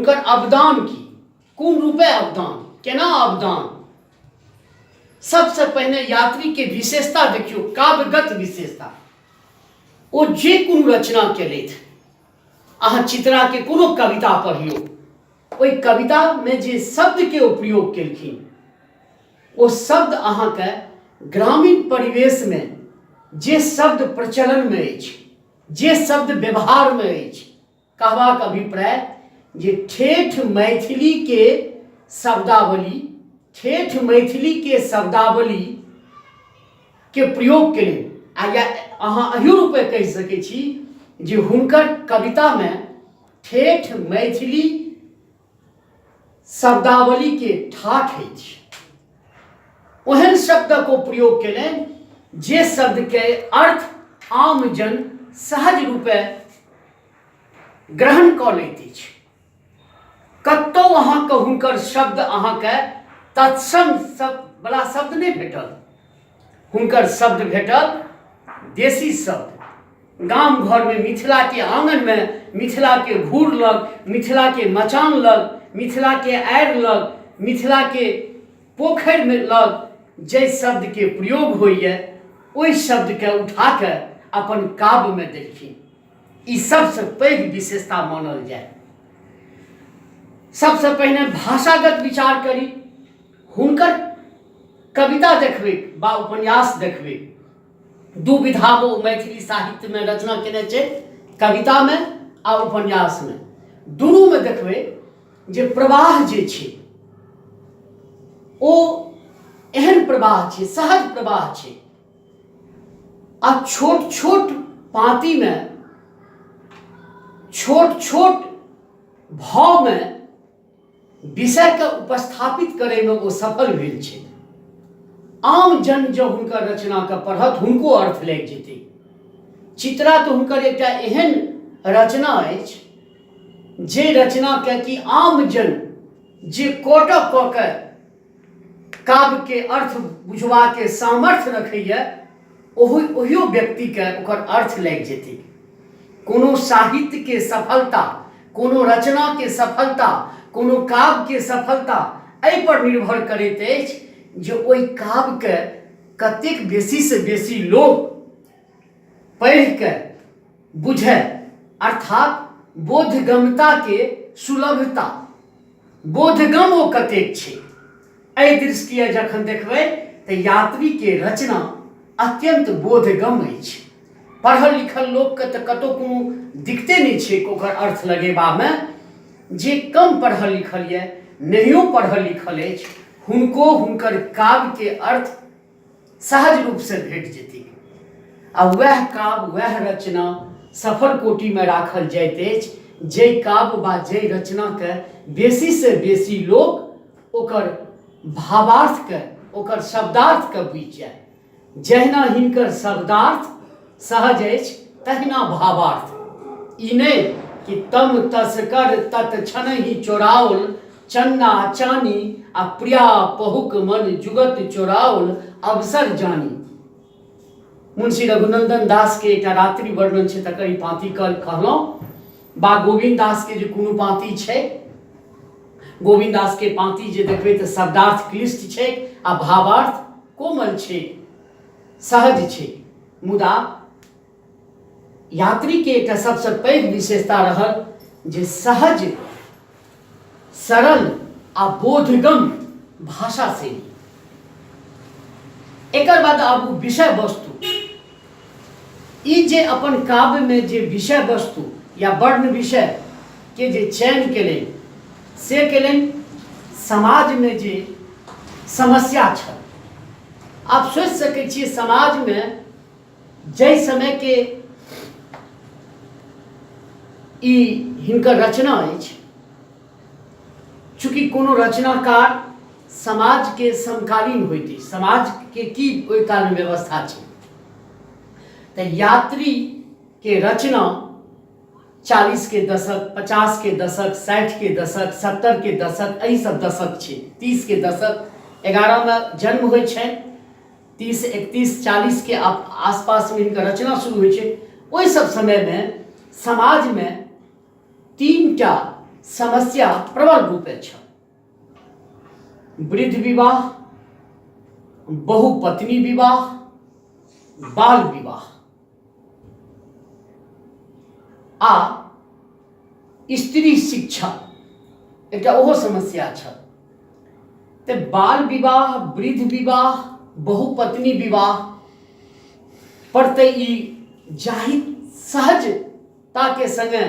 हुनकर अवदान की, कोन रूपे अवदान, केना अवदान। सबसँ पहिने यात्रीके विशेषता देखियौ, काव्यगत विशेषता। ओ जे कोनो रचना केलथि, अहाँ चित्राके कोनो कविता पढ़ियौ, ओहि कवितामे जे शब्दके ओ प्रयोग केलखिन ओ शब्द अहाँके ग्रामीण परिवेशमे जे शब्द प्रचलनमे अछि, जे शब्द व्यवहारमे अछि, कहबाक अभिप्राय जे ठेठ मैथिलीके शब्दावली, ठेठ मैथिलीके शब्दावलीके प्रयोग केलनि। आ या अहाँ एहियो रूपे कहि सकै छी जे हुनकर कवितामे ठेठ मैथिली शब्दावलीके ठाठ अछि। ओहन शब्दक ओ प्रयोग केलनि जे शब्दके अर्थ आमजन सहज रूपे ग्रहण कऽ लैत अछि। कतहु अहाँके हुनकर शब्द अहाँके तत्सम शब्द बला शब्द नहि भेटल, हुनकर शब्द भेटल देशी शब्द। गाम घरमे, मिथिलाके आङनमे, मिथिलाके घूर लग, मिथिलाके मचान लग, मिथिलाके आरि लग, मिथिलाके पोखरिमे लग जाहि शब्दके प्रयोग होइए ओहि शब्दके उठाके अपन काव्यमे देलखिन। ई सबसँ पैघ विशेषता मानल जाय। सबसँ पहिने भाषागत विचार करी, हुनकर कविता देखबै बा उपन्यास देखबै, दू विधामे ओ मैथिली साहित्यमे रचना केने छै, कवितामे आ उपन्यासमे। दुनूमे देखबै जे प्रवाह जे छै ओ एहन प्रवाह छै, सहज प्रवाह छै आ छोट छोट पाँतिमे, छोट छोट भावमे विषयके उपस्थापित करैमे ओ सफल भेल छै। आम जन जँ हुनकर रचनाके पढ़त हुनको अर्थ लागि जेतै। चित्रा तऽ हुनकर एकटा एहन रचना अछि जे रचनाके कि आम जन जे कोटक कऽ के काव्यके अर्थ बुझबाके सामर्थ्य रखैए ओहियो व्यक्तिके ओकर अर्थ लागि जेतै। कोनो साहित्यके सफलता, कोनो रचनाके सफलता, कोनो काव्यके सफलता एहिपर निर्भर करैत अछि जे ओहि काव्यके कतेक बेसीसँ बेसी लोक पढ़िके बुझय, अर्थात बोधगम्यताके सुलभता, बोधगम ओ कतेक छै। एहि दृष्टिए जखन देखबै तऽ यात्रीके रचना अत्यन्त बोधगम अछि। पढ़ल लिखल लोकके तऽ कतहु कोनो दिक्कते नहि छै ओकर अर्थ लगेबामे। जे कम पढ़ल लिखल यऽ, नहियो पढ़ल लिखल अछि, हुनको हुनकर काव्यके अर्थ सहज रूपसँ भेट जेतै। आ वएह काव्य, वएह रचना सफल कोटिमे राखल जाइत अछि जाहि काव्य वा जाहि रचनाके बेसीसँ बेसी लोक ओकर भावार्थके, ओकर शब्दार्थके बुझि जाय। जहिना हिनकर शब्दार्थ सहज अछि तहिना भावार्थ। ई नहि कि तम तस्कर तत क्षणहि चोराओल चन्ना चानी आ प्रिया पहुक मन जुगत चोराओल अवसर जानी। मुंशी रघुनंदन दास के एकटा रात्रि वर्णन छै तकर ई पाँति कहलहुँ, बा गोविन्द दास के जे कोनो पाँति छै, गोविन्द दास के पाँति जे देखबै तऽ शब्दार्थ क्लिष्ट छै आ भावार्थ कोमल छै, सहज छै। मुदा यात्रीके एकटा सबसँ पैघ विशेषता रहल जे सहज, सरल आ बोधगम भाषा शैली। एकर बाद आबू विषय वस्तु। ई जे अपन काव्यमे जे विषय वस्तु या वर्ण विषय के जे चयन केलनि से केलनि समाजमे जे समस्या छल। आप सोचि सकै छियै समाजमे जाहि समयके ई हिनकर रचना अछि, चूँकि कोनो रचनाकार समाजके समकालीन होइत अछि, समाजके की ओहि कालमे व्यवस्था छै, तऽ यात्रीके रचना 40 के दशक, 50 के दशक, 60 के दशक, 70 के दशक, एहि सब दशक छै। 30 के दशक, 11 मे जन्म होइ छनि, 30, 31, 40 के आसपासमे हिनकर रचना शुरू होइ छै। ओहि सब समयमे समाजमे 3 टा समस्या प्रबल रूपे छल। वृद्ध विवाह, बहुपत्नी विवाह, बाल विवाह आ स्त्री शिक्षा एकटा ओहो समस्या छल। तऽ बाल विवाह, वृद्ध विवाह, बहुपत्नी विवाह पर तऽ ई जाहि सहजताके सङ्गे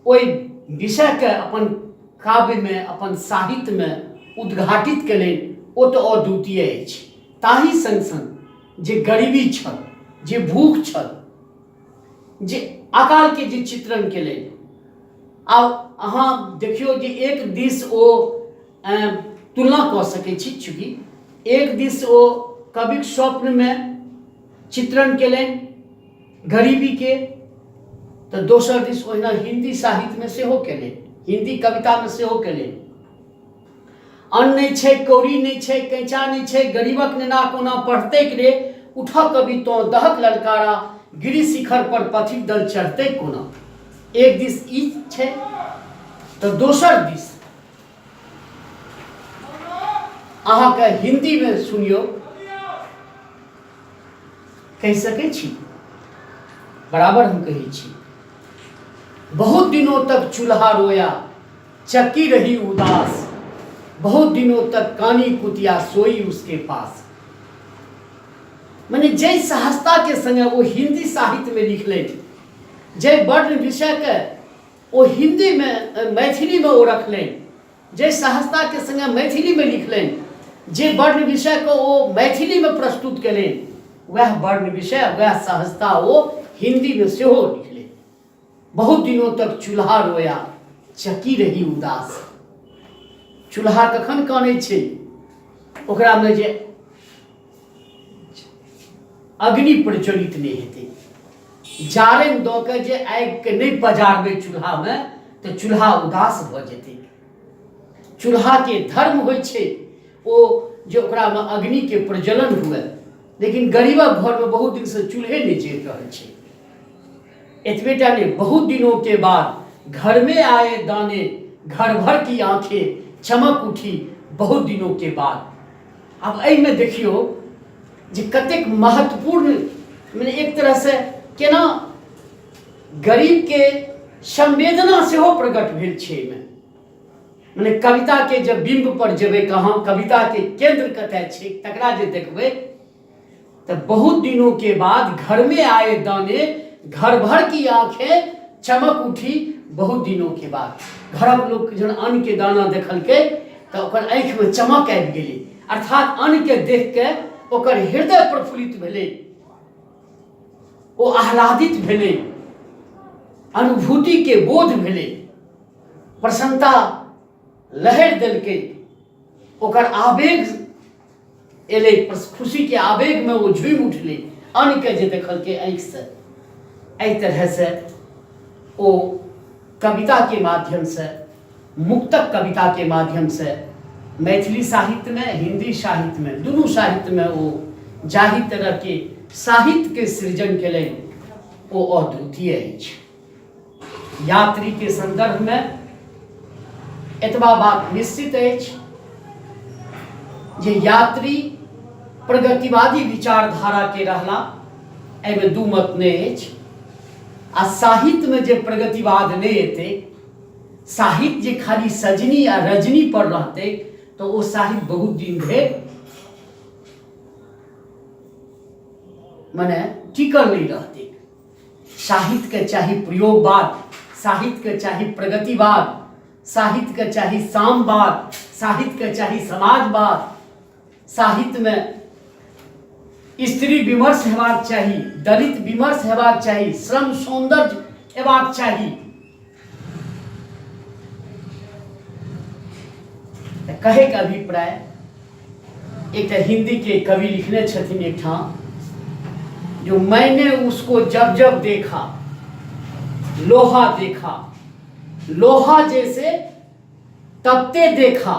ओहि विषयके अपन काव्यमे, अपन साहित्यमे उद्घाटित कयलनि, ओ तऽ अद्वितीय अछि। ताहि सङ्ग सङ्ग जे गरीबी छल, जे भूख छल, जे अकालके जे चित्रण कयलनि। आब अहाँ देखियौ जे एक दिस ओ तुलना कऽ सकै छी, चूँकि एक दिस ओ कविक स्वप्नमे चित्रण कयलनि गरीबीके, तऽ दोसर दिस ओहिना हिन्दी साहित्यमे सेहो कयलनि, हिन्दी कवितामे सेहो कयलनि। अन्न नहि छै, कौड़ी नहि छै, कैँचा नहि छै, गरीबक नेना कोना पढ़तैक रे, उठह कवि तोँ दहक ललकारा, गिरि शिखर पर पथिक दल चढ़तै कोना। एक दिस ई छै तऽ दोसर दिस अहाँके हिन्दीमे सुनियौ, कहि सकै छी बराबर हम कहै छी। बहुत दिनों तक चूल्हा रोया, चक्की रही उदास, बहुत दिनों तक कानी कुतिया सोई उसके पास। मने जाहि सहजताके संगे ओ हिन्दी साहित्यमे लिखलनि, जाहि वर्ण विषयके ओ हिन्दीमे मैथिलीमे ओ रखलनि, जाहि सहजताके संगे मैथिलीमे लिखलनि, जे वर्ण विषयके ओ मैथिलीमे प्रस्तुत कयलनि, वएह वर्ण विषय, वएह सहजता ओ हिन्दीमे सेहो लिखलनि। बहुत दिनों तक चूल्हा रोया, चकी रही उदास। चूल्हा कखन कानै छै? ओकरामे जे अग्नि प्रज्वलित नहि हेतै, जारनि दऽ के जे आगिके नहि पजारबै चूल्हामे, तऽ चूल्हा उदास भऽ जेतै। चूल्हाके धर्म होइ छै ओ जे ओकरामे अग्निके प्रज्वलन हुए, लेकिन गरीबक घरमे बहुत दिनसँ चूल्हे नहि जरि रहल छै। एतबे टा नहि, बहुत दिनों के बाद घर में आए दाने, घर भर की आंखें चमक उठी बहुत दिनों के बाद। आब एहिमे देखियौ जे कतेक महत्वपूर्ण, मने एक तरहसँ केना गरीबके संवेदना सेहो प्रकट भेल छै एहिमे। मने कविताके जब बिम्ब पर जेबै, कहाँ कविताके केंद्र कतय छै तकरा जे देखबै, तऽ बहुत दिनों के बाद घर में आए दाने, घर भर की आंखें चमक उठी बहुत दिनों के बाद। घरक लोक जहन अन्न के दाना देखलकै तऽ ओकर आँखिमे चमक आबि गेलै, अर्थात अन्न के देख के ओकर हृदय प्रफुल्लित भेलै, ओ आह्लादित भेलै, अनुभूति के बोध भेलै, प्रसन्नता लहरि देलकै, ओकर आवेग एलै, खुशीके आवेगमे ओ झूमि उठलै अन्नके जे देखलकै आँखिसँ। एहि तरहसँ ओ कविताके माध्यमसँ, मुक्तक कविताके माध्यमसँ मैथिली साहित्यमे, हिन्दी साहित्यमे, दुनू साहित्यमे ओ जाहि तरहके साहित्यके सृजन केलनि ओ अद्वितीय अछि। यात्रीके सन्दर्भमे एतबा बात निश्चित अछि जे यात्री प्रगतिवादी विचारधाराके रहला, एहिमे दू मत नहि अछि। आ साहित्यमे जे प्रगतिवाद नहि एतै, साहित्य जे खाली सजनी आ रजनी पर रहतै, तऽ ओ साहित्य बहुत दिन धरि मने टिकल नहि रहतै। साहित्यके चाही प्रयोगवाद, साहित्यके चाही प्रगतिवाद, साहित्यके चाही सामवाद, साहित्यके चाही समाजवाद। साहित्यमे स्त्री विमर्श हेबाक चाही, दलित विमर्श हेबाक चाही, श्रम सौन्दर्य हेबाक चाही। तऽ कहैके अभिप्राय, एकटा हिंदी के कवि लिखने छथिन एकठाम, जो मैंने उसको जब जब देखा लोहा देखा, लोहा जैसे तपते देखा,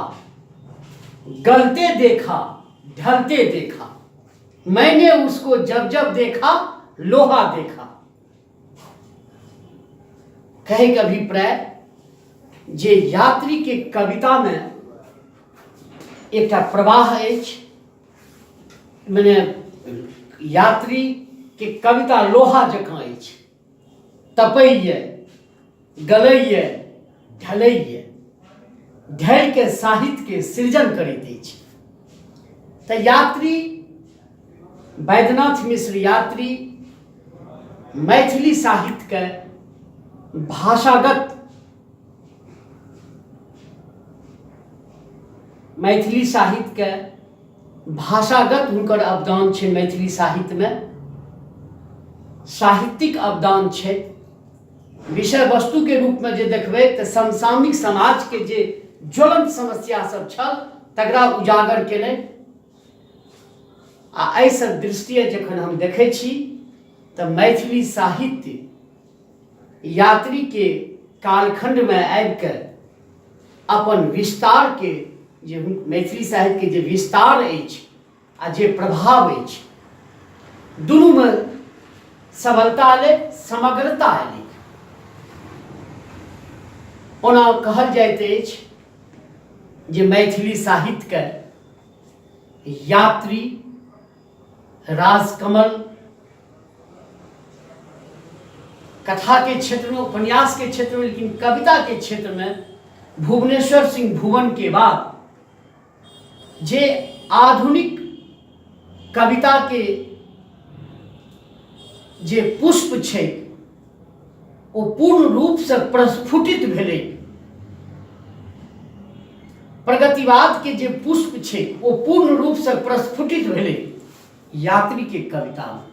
गलते देखा, ढलते देखा, मैंने उसको जब जब देखा लोहा देखा। कहैके अभिप्राय जे यात्रीके कवितामे एकटा प्रवाह अछि, मने यात्रीके कविता लोहा जकाँ अछि, तपैए, गलैए, ढलैए, ढलिके साहित्यके सृजन करैत अछि। तऽ यात्री वैद्यनाथ मिश्र यात्री मैथिली साहित्यके भाषागत, मैथिली साहित्यके भाषागत हुनकर अवदान छै, मैथिली साहित्यमे साहित्यिक अवदान छै। विषय वस्तुके रूपमे जे देखबै तऽ समसामयिक समाजके जे ज्वलंत समस्या सब छल तकरा उजागर केलनि। आ एहि सब दृष्टिए जखन हम देखै छी तऽ मैथिली साहित्य यात्रीके कालखण्डमे आबिके अपन विस्तारके जे मैथिली साहित्यके जे विस्तार अछि आ जे प्रभाव अछि दुनूमे सबलता एलै, समग्रता एलै। ओना कहल जाइत अछि जे मैथिली साहित्यके यात्री, राजकमल कथा के क्षेत्र में, उपन्यास के क्षेत्र में, लेकिन कविता के क्षेत्र में भुवनेश्वर सिंह भुवन के बाद जे आधुनिक कविता के जे पुष्प छै ओ पूर्ण रूप से प्रस्फुटित भेलै। प्रगतिवाद के जे पुष्प छै ओ पूर्ण रूप से प्रस्फुटित भेलै यात्री के कविता में।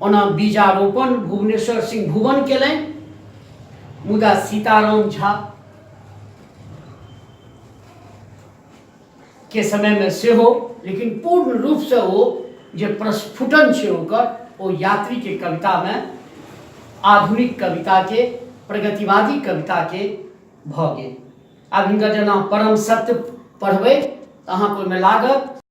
ओना बीजारोपण भुवनेश्वर सिंह भुवन केलनि, मुदा सीताराम झा के समय में सेहो, लेकिन पूर्ण रूप से ओ जे प्रस्फुटन छै ओकर, ओ यात्री के कविता में आधुनिक कविता के, प्रगतिवादी कविता के भऽ गेल। आब हिनकर जेना परम सत्य पढ़बै तऽ अहाँके ओहिमे लागत।